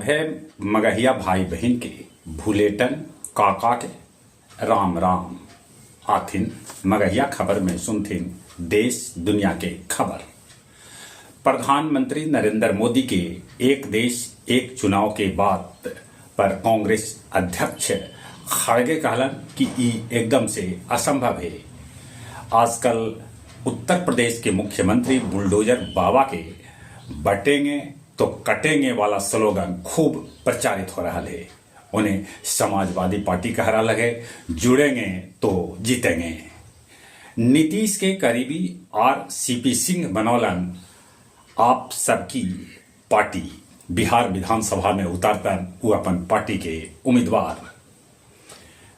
सभे मगहिया भाई बहिन के भुलेटन काका के राम राम। आथिन मगहिया खबर में सुनथिन देश दुनिया के खबर। प्रधानमंत्री नरेंद्र मोदी के एक देश एक चुनाव के बात पर कांग्रेस अध्यक्ष खड़गे कहलन कि ई एकदम से असंभव हे। आजकल उत्तर प्रदेश के मुख्यमंत्री बुलडोजर बाबा के बटेंगे तो कटेंगे वाला स्लोगन खूब प्रचारित हो रहा है। उन्हें समाजवादी पार्टी कह रहा लगे, जुड़ेंगे तो जीतेंगे। नीतीश के करीबी आर सीपी सिंह बनौलन आप सबकी पार्टी बिहार विधानसभा में उतारतन वो अपन पार्टी के उम्मीदवार।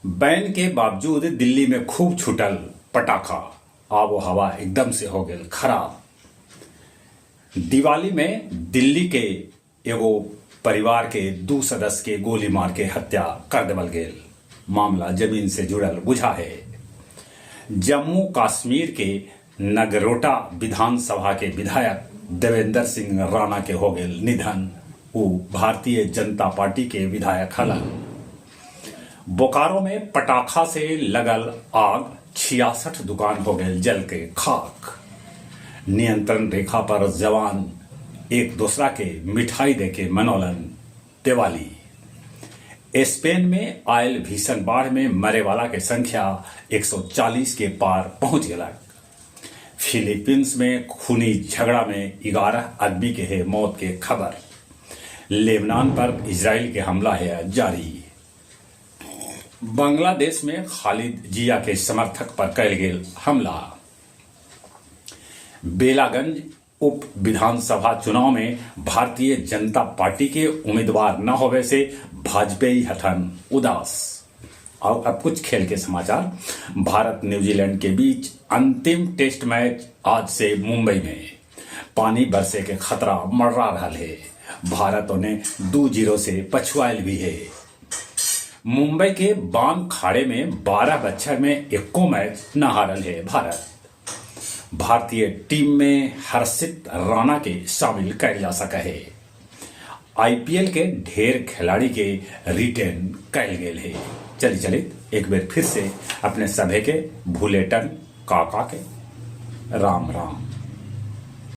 बैन के बावजूद दिल्ली में खूब छूटल पटाखा, आबो हवा एकदम से हो गया खराब। दिवाली में दिल्ली के एगो परिवार के 2 सदस्य के गोली मार के हत्या कर देवल गेल। मामला जमीन से जुड़ल बुझा है। जम्मू कश्मीर के नगरोटा विधानसभा के विधायक देवेंद्र सिंह राणा के हो गेल निधन। वो भारतीय जनता पार्टी के विधायक हलन। बोकारो में पटाखा से लगल आग, 66 दुकान हो गए जल के खाक। नियंत्रण रेखा पर जवान एक दूसरा के मिठाई देके मनौलन दिवाली। स्पेन में आयल भीषण बाढ़ में मरे वाला के संख्या 140 के पार पहुंच गया। फिलीपींस में खूनी झगड़ा में 11 आदमी के है मौत के खबर। लेबनान पर इजराइल के हमला है जारी। बांग्लादेश में खालिद जिया के समर्थक पर कयल गेल हमला। बेलागंज उप विधानसभा चुनाव में भारतीय जनता पार्टी के उम्मीदवार न होवे से भाजपाई हथन उदास। और अब कुछ खेल के समाचार। भारत न्यूजीलैंड के बीच अंतिम टेस्ट मैच आज से मुंबई में। पानी बरसे के खतरा मर्रा रहा है। भारत उन्हें 2-0 से पछुआल भी है। मुंबई के बान खाड़े में 12 बच्छर में एको मैच न हारल है भारत। भारतीय टीम में हर्षित राणा के शामिल कर जा सका है। आईपीएल के ढेर खिलाड़ी के रिटेन कयल गेल है। चली चली एक बेर फिर से अपने सभे के भूलेटन काका के राम राम।